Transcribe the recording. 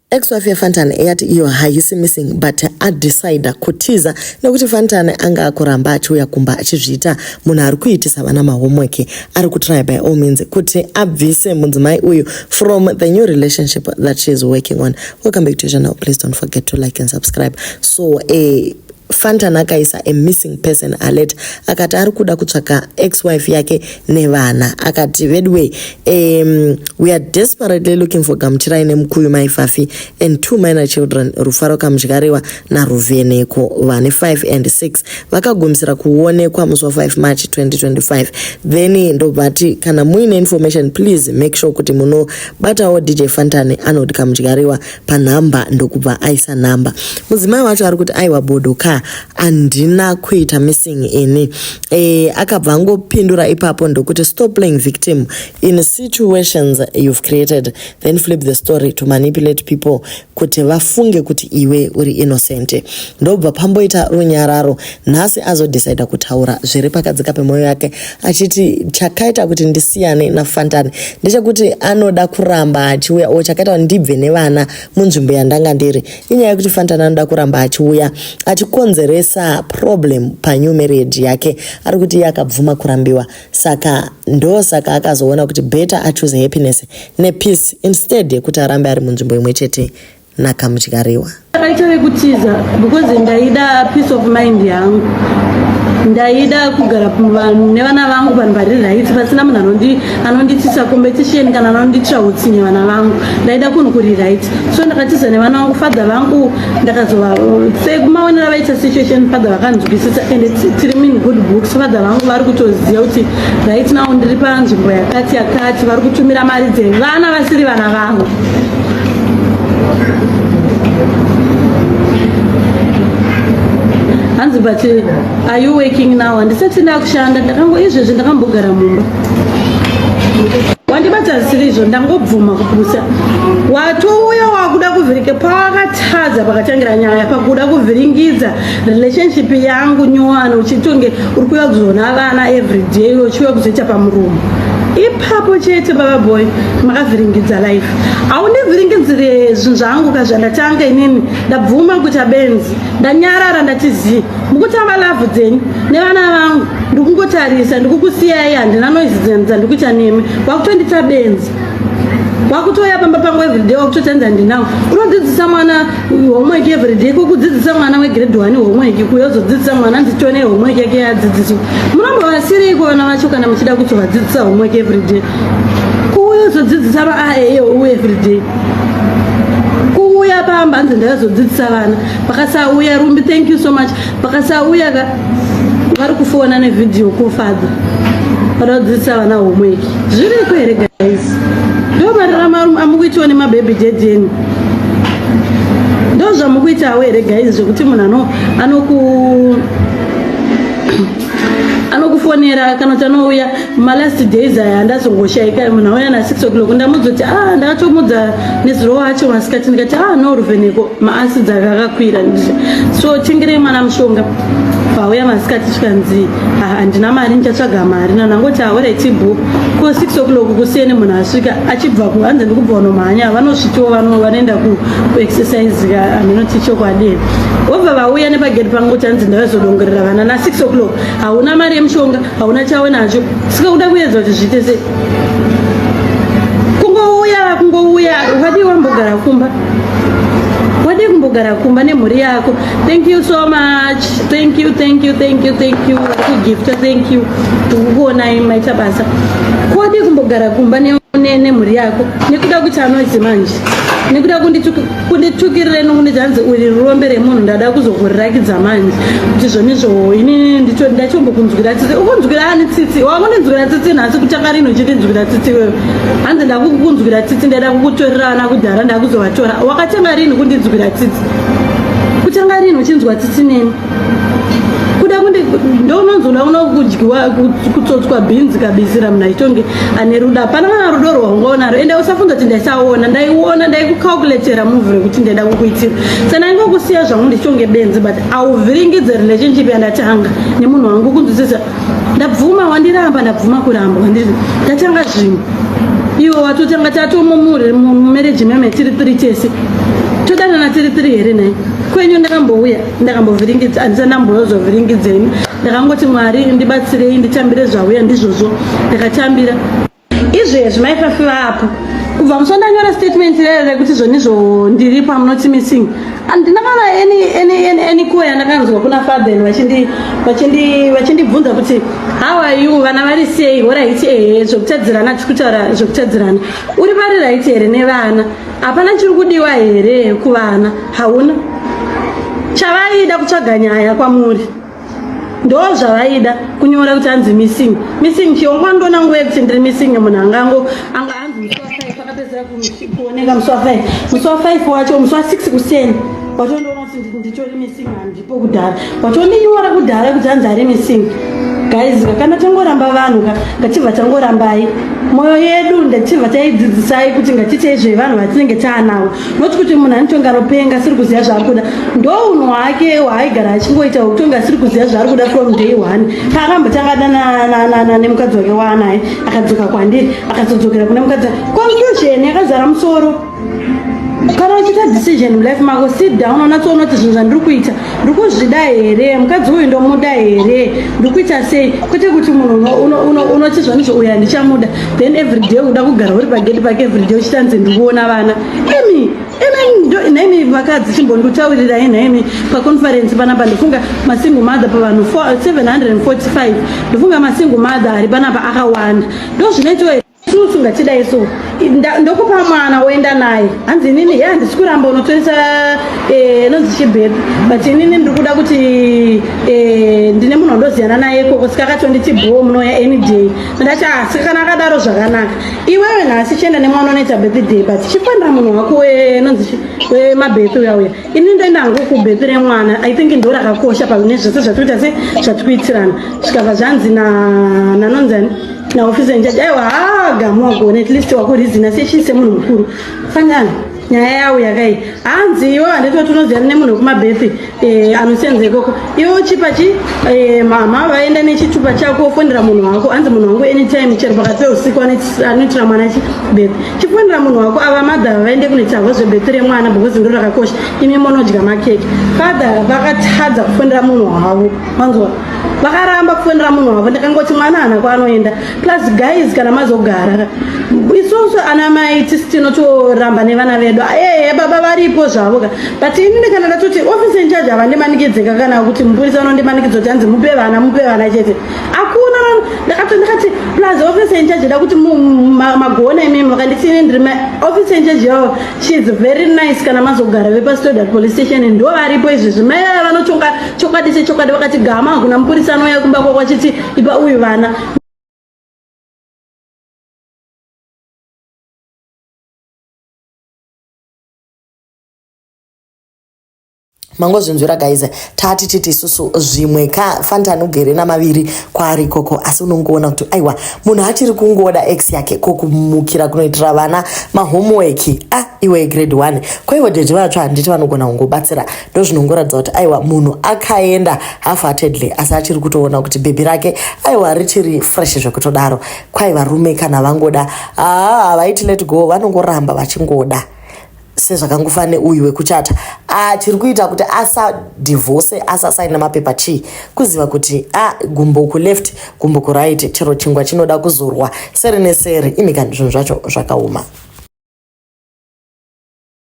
Ex-wife yaFantan yati iyo haisi missing but adecider kutiza nekuti Fantan anga akuramba achiuya kumba achizviita munhu ari kuitisa vana mahomework ari kutry by all means kuti abvise mudzimai uyu from the new relationship that she is working on. Welcome back to your channel. Please don't forget to like and subscribe. So Fantan akaisa a missing person alert akati ari kuda kutsvaka ex-wife yake nevana akati veduwe we are desperately looking for Gamuchirai nemukuyu mai Fafi and two minor children Rufaro Kamudyarewa naRuvheneko vane 5 and 6 vakagumisira kuonekwa musi wa5 March 2025 then ndobva ati kana muine information please make sure kuti munobatawo DJ Fantan anoti Kamudyarewa panhamba ndokubva aisa nhamba mudzimai wacho ari kuti aiwa bodo ka handina kuita missing ini akabva angopindura ipapo ndokuti stop playing victim in situations you've created then flip the story to manipulate people kuti vafunge kuti iwe uri innocent ndobva pamboita runyararo nhasi azodecida kutaura zviri pakadzika pemwoyo yake achiti chakaita kuti ndisiyane naFantani ndechekuti anoda kuramba achiuya o chakaita kuti ndibve nevana munzvimbo yandanga ndiri inyaya yekuti Fantani anoda kuramba achiuya achikonzeresa problem panew marriage yake ari kuti iye akabvuma kurambiwa saka ndosaka akazoona kuti better achoose happiness nepeace instead yekuti arambe ari munzvimbo imwe chete naKamutyariwa. Ndakaita vekutiza because ndaida peace of mind yangu ndaida kugara nevana vangu vanhu vari right pasina munhu anonditisa competition kana anonditira utsinye vana vangu ndaida kunhu kuri right so ndakatiza nevana vangu father vangu ndakazova sekumaonera vaita situation father vakanzwisisa and tiri in good books father vangu vari kutoziva kuti right now ndiri panzvimbo yakati yakati vari kutumira mari dzevana vasiri vana vangu hanzi but are you working now handisati ndakushanda ndakango izvezvi ndakambogara mumba wandibata zvisiri izvo ndangobvuma kupusa watouya wakuda kuvhirike pawakatadza pakatangira nyaya pakuda kuvhiringidza relationship yangu nyowani uchitonge uri kuuya kuzoona vana everyday uchiuya kuzoita pamuromo ipapo chete baba boy makavhiringidza life haundivhiringidzire zvinhu zvangu ka zvandatanga inini ndabvuma kuita benzi ndanyarara ndati zii mukutamba love dzenyu nevana vangu ndikungotarisa ndikukusiyai handina noise dzandikuita nemi wakutondita benzi wakutouya pamba pangu everyday wakutotanza ndinawo unodzidzisa mwana homework everyday kokudzidzisa mwana wegrade 1 homework kuya uzodzidzisa mwana nditone homework yake yadzidziswa munombovasireiko vana vacho kana muchida kuzovadzidzisa homework everyday kuuya uzodzidzisa maaeo everyday kuuya pamba hanzi ndakazodzidzisa vana pakasauya rumbi thank you so much pakasauya ka vari kufona nevideo kofadha vada kudzidzisa vana homework zviriko here guys ndo mararama amukuitiwa nemababy daddy enyu ndo zvamukuitawo here guys zvekuti munhu anoku anokufonera kana kuti anouya malast days aya andazongoshaika munhu auya na 6 o'clock ndamudza kuti ah ndakatomudza nezuro wacho masikati ndikati ah no ruvheneko maacids akakakwira so tengerei mwana mushonga pauya masikati zvikanzi handina mari ndichatsvaga mari nanangoti aoreti bho ko 6 o'clock kuseni munhu asvika achibva ku hanzi ndikubva unomhanya vanosvitiwo vanoenda kuexercise aminoti chokwadi vobva vauya nepageti pangu kuti hanzi ndavazodongorera vana na 6 o'clock hauna mari yemushonga hauna chawe nacho sika kuda kuedza kuti zviite sei kungouya kungouya wadii wambogara kumba wadii kumbogara kumba nemhuri yako thank you so much thank you thank you thank you thank you kugifta thank you tikukuonai maita basa wadii kumbogara kumba nemhuri yako nekuda kuti anozi manje nekuda kunditukirire nokunditi hanzi uri rurombe remunhu ndada kuzokurirakidza manje kuti zvonizvo inini ndachombokunzwira tsitsi ukunzwira ani tsitsi wakundinzwira tsitsi nhasi kutanga rini uchindinzwira tsitsi iwewe hanzi ndakukunzwira tsitsi ndaida kukutorera vana kudhara ndakuzovatora wakatanga rini kundinzwira tsitsi kutanga rini uchinzwa tsitsi neni kuda kundi ndounonzi uda kuno kudyiwa kutsotswa bhinzi kabisira munhu achitonge ane rudo hapana kana rudo rwaungaonaro ende usafunga kuti ndaisaona ndaiona ndaikucalculatera move rekuti ndaida kukuitira sa ndaingokusiya zvangu ndichitonge benzi but auvhiringidze relationship yandatanga nemunhu wangu kunzwisisa ndabvuma wandiramba ndabvuma kurambwa ndatanga zvinhu. Iwe watotanga tatomumure mumarriage meme tiri tiri tese. Todanana tiri tiri here nhai? Kwenyu ndakambouya ndakambovhiringidza handisati ndambozovhiringidzeni. Ndakangoti Mwari ndibatsirei nditambire zvauya ndizvozvo. Ndakatambira. Izvezvi mai Fafi vapo. Kubva musi wandanyora statement rere rekuti zvonizvo ndiripo I'm not missing. Handina kana any any any any call yandakanzwa kuna Fabian vachindi vachindi vachindibvunza kuti how are you vana vari sei horaiti ehe zvekutadzirana tiri kutaura zvekutadzirana uri vari right here nevana hapana chiri kudiwa here kuvana hauna chavaida kutsvaga nyaya kwamuri ndo zvavaida kunyora kuti hanzi missing missing chiongwa ndona nguva yekuti ndiri missing munhu angango anga hanzi musi wa 5 akapedzera kuoneka musi wa 5 musi wa 5 wacho musi wa 6 kuseni watondiona kuti nditori missing handipo kudhara watondinyora kudhara kuti hanzi ari missing guys kana tangoramba vanhu ka ngatibva tangorambai mwoyo yedu ndatibva taidzidzisai kuti ngatiitei zvevanhu vatinenge taanavo not kuti munhu anotonga anopenga asiri kuziva zvaari kuda ndo unhu hwake hwaaigara achingoita hwekutonga asiri kuziva zvaari kuda from day one paakambotanga danana nemukadzi wake waanaye akadzoka kwandiri akazodzokera kune mukadzi confusion yakazara musoro kana uchiita decision mulife mako sit down unatsoona kuti zvinhu zvandiri kuita ndiri kuzvida here mukadzi uyu ndomuda here ndiri kuita sei kwete kuti munhu unoti zvanizvo uyu handichamuda then everyday uda kugara uri pagedi pake everyday uchitanzi ndiri kuona vana imi imi nhaimi vakadzi chimbonditaurirai nhaimi paconference panapa ndofunga masingle mother pavanhu 745 ndofunga masingle mother ari panapa akawanda ndozvinoitwa Susu ngatidai so ndokupa mwana woenda naye hanzi inini ye handisi kuramba unotoresa eh, inonzi chibhebhi but inini ndiri kuda kuti eh, ndine munhu wandoziyana naye ikoko saka akatonditi bhoo munouya any day ndati ah, saka kana akadaro zvakanaka iwewe nhasi chienda nemwana unoita birthday but chifanira munhu wako inonzi wemabhebhi uya uya ini ndoenda hangu kubhebhi remwana i think ndo rakakosha pane zvese zvatikuita se zvatikuitirana zvikabva zvanzi nanonzani naofficer in charge aiwa haa gamu wagona at least wakurizina sechii semunhu mukuru fanyana nyaya yawo yakai hanzi iwe handiti wati unoziyana nemunhu wekumabhethi eh, anosenza ikoko iwe uchipa chi eh, mama vaenda nechitupa chako wofonera munhu wako hanzi munhu wangu anytime chero pakati peusiku anoitira mwana chi bhethi chifonera munhu wako ava madha vaende kunoita zvebhethi remwana because ndo rakakosha imi monodya makeke father vakatadza kufonera munhu wavo wanzwa vakaramba kufonera munhu wavo ndakangoti mwana haana kwaanoenda plus guys kana mazogara isusu ana mai tisi tinotoramba nevana vedu ee baba varipo zvavo ka but inini kana ndatoti office in charge havandimanikidzeka kana kuti mupurisa unondimanikidza kuti hanzi mupe vana mupe vana chete hakuna ndakati ndakati plus office in charge da kuti magona imimi vakanditi ini ndiri office in charge yavo She is very nice kana mazogara vepaStodart police station ndo varipo izvezvi mai vaya vanotonga chokwadi sechokwadi vakati gama hakuna mupurisa anouya kumba kwako achiti ipa uyu vana. Mangozvinzwira guys, tati titi isusu zvimwe ka Fantan ugere namaviri kwaari ikoko, asi unongoona kuti aiwa munhu achiri kungoda ex yake ko kumukira kunoitira vana mahomework ah iwe grade 1 ko ivo daddy vacho handiti vanogona kungobatsira ndozvinongoratidza kuti aiwa munhu akaenda half heartedly asi achiri kutoona kuti bhebhi rake aiwa richiri fresh zvekutodaro. Kwai varume kana vangoda haa havaiti let go, vanongoramba vachingoda sezvakangofanana neuyu wekuchata ah, chiri kuita kuti asadivhose asasaina mapepa chii kuziva kuti ah, gumbo kuleft gumbo kuright chero chingwa chinoda kuzorwa seri neseri imika zvinhu zvacho zvakaoma.